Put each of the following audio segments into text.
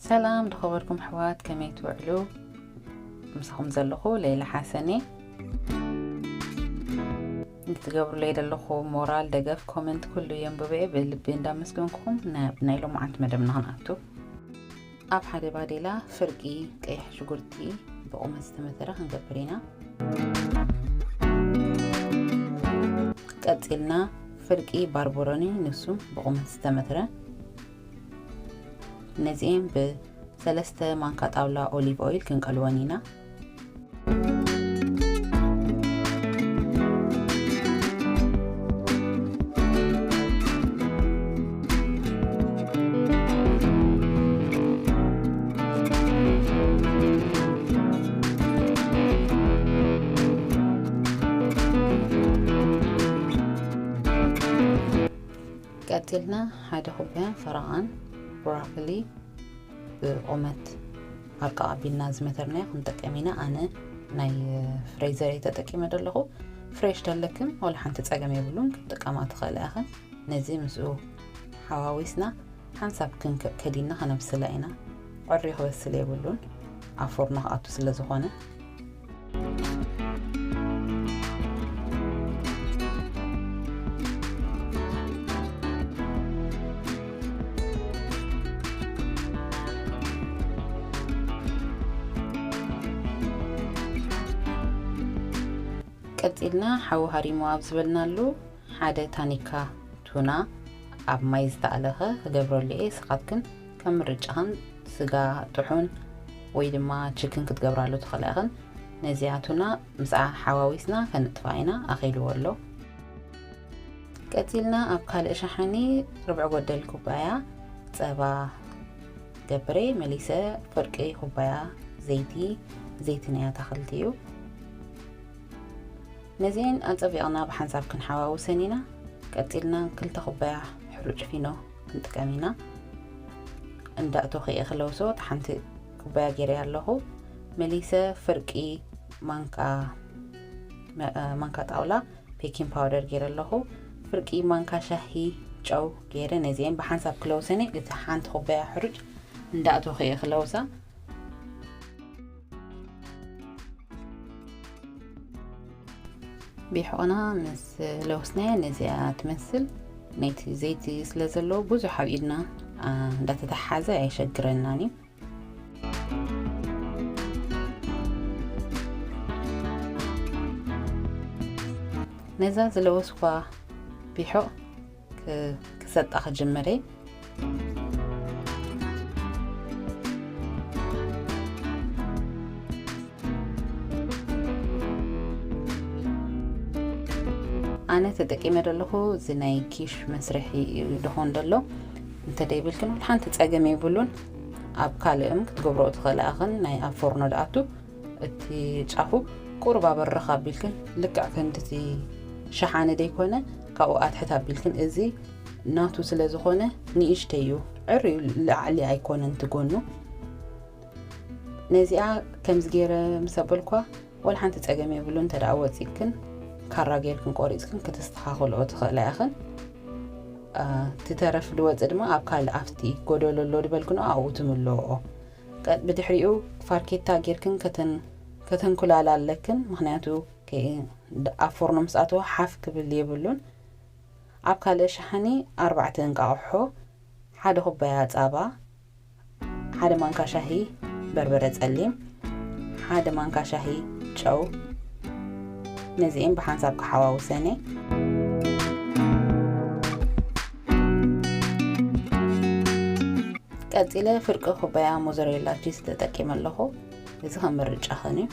ሰላም ዝኸበርኩም ኣሕዋት፣ ከመይ ትውዕሉ? ምሳኹም ዘለኹ ሌላ ሓሰን እየ። ንትገብሩለይ ዘለኹ ሞራል፣ ደገፍ፣ ኮመንት ኩሉ የንብበ እየ። ብልቢ እንዳመስገንኩም ናብ ናይ ሎማዓንቲ መደብና ክንኣቱ። ኣብ ሓደ ባዴላ ፍርቂ ቀይሕ ሽጉርቲ ብቑመት ዝተመተረ ክንገብር ኢና። ቀጺልና ፍርቂ ባርቦሎኒ ንሱ ብቑመት ዝተመትረ፣ ነዚኤን ብሰለስተ ማንካ ጣውላ ኦሊቭ ኦይል ክንቀልወን ኢና። ቀጺልና ሓደ ኩባያን ፈረቓን ብሮኮሊ ብቑመት ኣርቃ ኣቢልና ዝመተርናዮ ክንጥቀም ኢና። ኣነ ናይ ፍሬዘር እየ ተጠቂመ ዘለኹ። ፍሬሽ ተለክን ዋላ ሓንቲ ጸገም የብሉን፣ ክትጥቀማ ትኽእላ ኢኽን። ነዚ ምስኡ ሓዋዊስና ሓንሳብ ክንክ-፣ ከዲና ከነብስላ ኢና። ቁሪ ክበስል የብሉን፣ ኣብ ፎርኖ ክኣቱ ስለ ዝኾነ። ቀጺልና ሓዊ ሃሪሙ ኣብ ዝበልናሉ ሓደ ታኒካ ቱና ኣብ ማይ ዝተኣለኸ ክገብረሉ እየ። ንስኻትክን ከም ምርጫኽን ስጋ ጥሑን ወይ ድማ ችክን ክትገብራሉ ትኽእላ ኢኽን። ነዚኣ ቱና ምስኣ ሓዋዊስና ከነጥፍኣ ኢና። ኣኺልዎ ኣሎ። ቀጺልና ኣብ ካልእ ሸሓኒ ርብዒ ጎደል ኩባያ ጸባ ገብረ፣ መሊሰ ፍርቂ ኩባያ ዘይቲ፣ ዘይቲ ናይ ኣታኽልቲ እዩ። ነዚኤን ኣጸቢቕና ብሓንሳብ ክንሓዋውሰን ኢና። ቀጺልና ክልተ ኩባያ ሕሩጭ ፊኖ ክንጥቀም ኢና። እንዳእቶ ከየ ክለውሶ፣ እቲ ሓንቲ ኩባያ ገይረ ኣለኹ። መሊሰ ፍርቂ ማንካ፣ መ-፣ ማንካ ጣውላ ቤኪንግ ፓውደር ገይረ ኣለኹ። ፍርቂ ማንካ ሻሂ ጨው ገይረ፣ ነዚኤን ብሓንሳብ ክለውሰን እየ። እቲ ሓንቲ ኩባያ ሕሩጭ እንዳእቶ ከየ ክለውሳ። ቢሕቕና ምስ ለውስናያ ነዚኣ ትመስል። ነቲ ዘይቲ ስለ ዘለዎ ብዙሕ ኣብ ኢድና፣ አ፣ እንዳተተሓዘ ኣየሸግረናን እዩ። ነዛ ዝለወስኳ ቢሖቕ ክ-፣ ክሰጣ ክጅምር እየ። ኣነ ተጠቂመ ዘለኹ እዚ ናይ ኪሽ መስርሒ እዩ ዝኾን ዘሎ። እንተደይብልክን ሓንቲ ጸገም የብሉን። ኣብ ካልእም ክትገብሮ ትኽእላ ኢኽን። ናይ ኣብ ፎርኖ ድኣቱ እቲ ጫፉ ቁሩብ ኣበርኽ ኣቢልክን፣ ልክዕ ክንድቲ ሸሓነ ደይኮነ ካብኡ ኣትሕት ኣቢልክን። እዚ ናቱ ስለ ዝኾነ ንእሽተይ እዩ፣ ዕርዩ ላዕሊ ኣይኮነን ትጎኑ። ነዚኣ ከምዚ ገይረ ምስ ኣበልኳ፣ ወላ ሓንቲ ጸገም የብሉ። እንተ ደኣ ወጺእክን፣ ካራ ጌርክን ቆሪጽክን ክትስተኻኽልኦ ትኽእላ ኢኽን። አ፣ እቲ ተረፍ ድወጽእ ድማ ኣብ ካልእ፣ ኣብቲ ጎደሎ ኣሎ ድበልክኖ፣ ኣብኡ ትምልኦ። ቀ-፣ ብድሕሪኡ ፋርኬታ ጌርክን ከተን-፣ ከተንኩላላ ኣለክን፣ ምኽንያቱ ከ-፣ ድ-፣ ኣብ ፎርኖ ምስ ኣተወ ሓፍ ክብል የብሉን። ኣብ ካልእ ሸሓኒ ኣርባዕተ እንቃቑሖ፣ ሓደ ኩባያ ጻባ፣ ሓደ ማንካ ሻሂ በርበረ ጸሊም፣ ሓደ ማንካ ሻሂ ጨው፣ ነዚኤን ብሓንሳብ ክሓዋውሰን እየ። ቀጺለ ፍርቂ ኩባያ ሞዘሬላ ቺዝ ተጠቂመ ኣለኹ። እዚ ከም ምርጫኽን እዩ።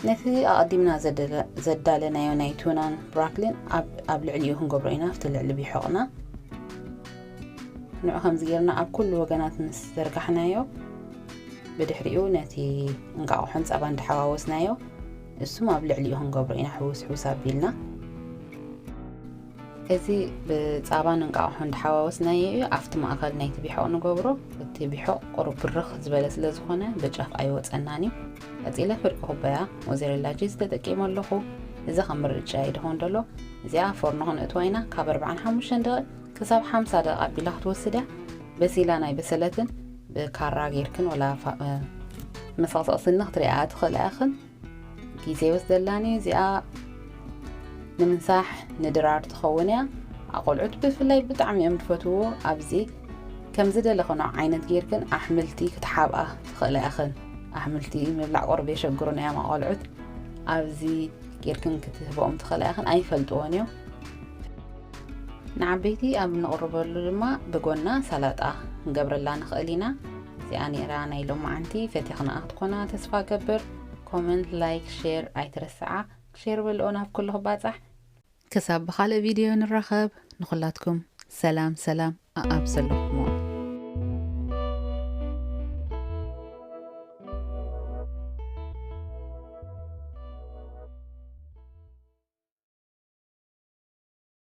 ነቲ ኣቐዲምና ዘደለ-፣ ዘዳለናዮ ናይ ቱናን ብራክሊን ኣብ፣ ኣብ ልዕሊኡ ክንገብሮ ኢና፣ ኣብቲ ልዕሊ ቢሖቕና። ንዑ ከምዚ ጌርና ኣብ ኩሉ ወገናት ምስ ዘርጋሕናዮ፣ ብድሕሪኡ ነቲ እንቃቑሖን ጸባን ድሓዋወስናዮ፣ እሱም ኣብ ልዕሊኡ ክንገብሮ ኢና፣ ሕውስ ሕውስ ኣቢልና። እዚ ብጻባን እንቃቑሖን ድሓዋወስናዮ እዩ፣ ኣብቲ ማእከል ናይቲ ቢሖቕ ንገብሮ። እቲ ቢሖቕ ቁሩብ ብርኽ ዝበለ ስለ ዝኾነ፣ ብጫፍ ኣይወጸናን እዩ። ቀጺለ ፍርቂ ኩባያ ሞዘሬላ ቺዝ ተጠቂመ ኣለኹ። እዚ ከም ምርጫ እዩ ድኾን ደሎ። እዚኣ ፎርኖ ክንእትዋ ኢና። ካብ ኣርባዓን ሓሙሽተን ደቂቕ ክሳብ ሓምሳ ደቂቕ ኣቢላ ክትወስድ እያ። በሲላ ናይ በሰለትን ብካራ ጌርክን ወላ ፋ- እ፣ መሰቕሰቕ ስኒ ክትሪኣ ትኽእላ ኢኽን። ግዜ ይወስደላን እዩ። እዚኣ ንምንሳሕ ንድራር ትኸውን እያ። ኣቆልዑት ብፍላይ ብጣዕሚ እዮም ዝፈትዎ። ኣብዚ ከም ዝደለኽኖ ዓይነት ጌርክን ኣሕምልቲ ክትሓብኣ ትኽእላ ኢኽን። ኣሕምልቲ ምብላዕ ቁሩብ የሸግሩን እዮም ኣቆልዑት። ኣብዚ ጌርክን ክትህብኦም ትኽእላ ኢኽን። ኣይፈልጥዎን እዮም። ንዓበይቲ ኣብ እንቕርበሉ ድማ ብጎና ሰላጣ ክንገብረላ ንኽእል ኢና። እዚኣ ነይራ ናይ ሎማዓንቲ። ፈቲኽናኣ ክትኮና ተስፋ ገብር። ኮመንት፣ ላይክ፣ ሼር ኣይትረስዓ። ሼር በልኦ ናብ ኩሉ ክባጻሕ። ክሳብ ብኻልእ ቪድዮ ንራኸብ፣ ንኹላትኩም ሰላም ሰላም ኣኣብ ዘለኹሞ።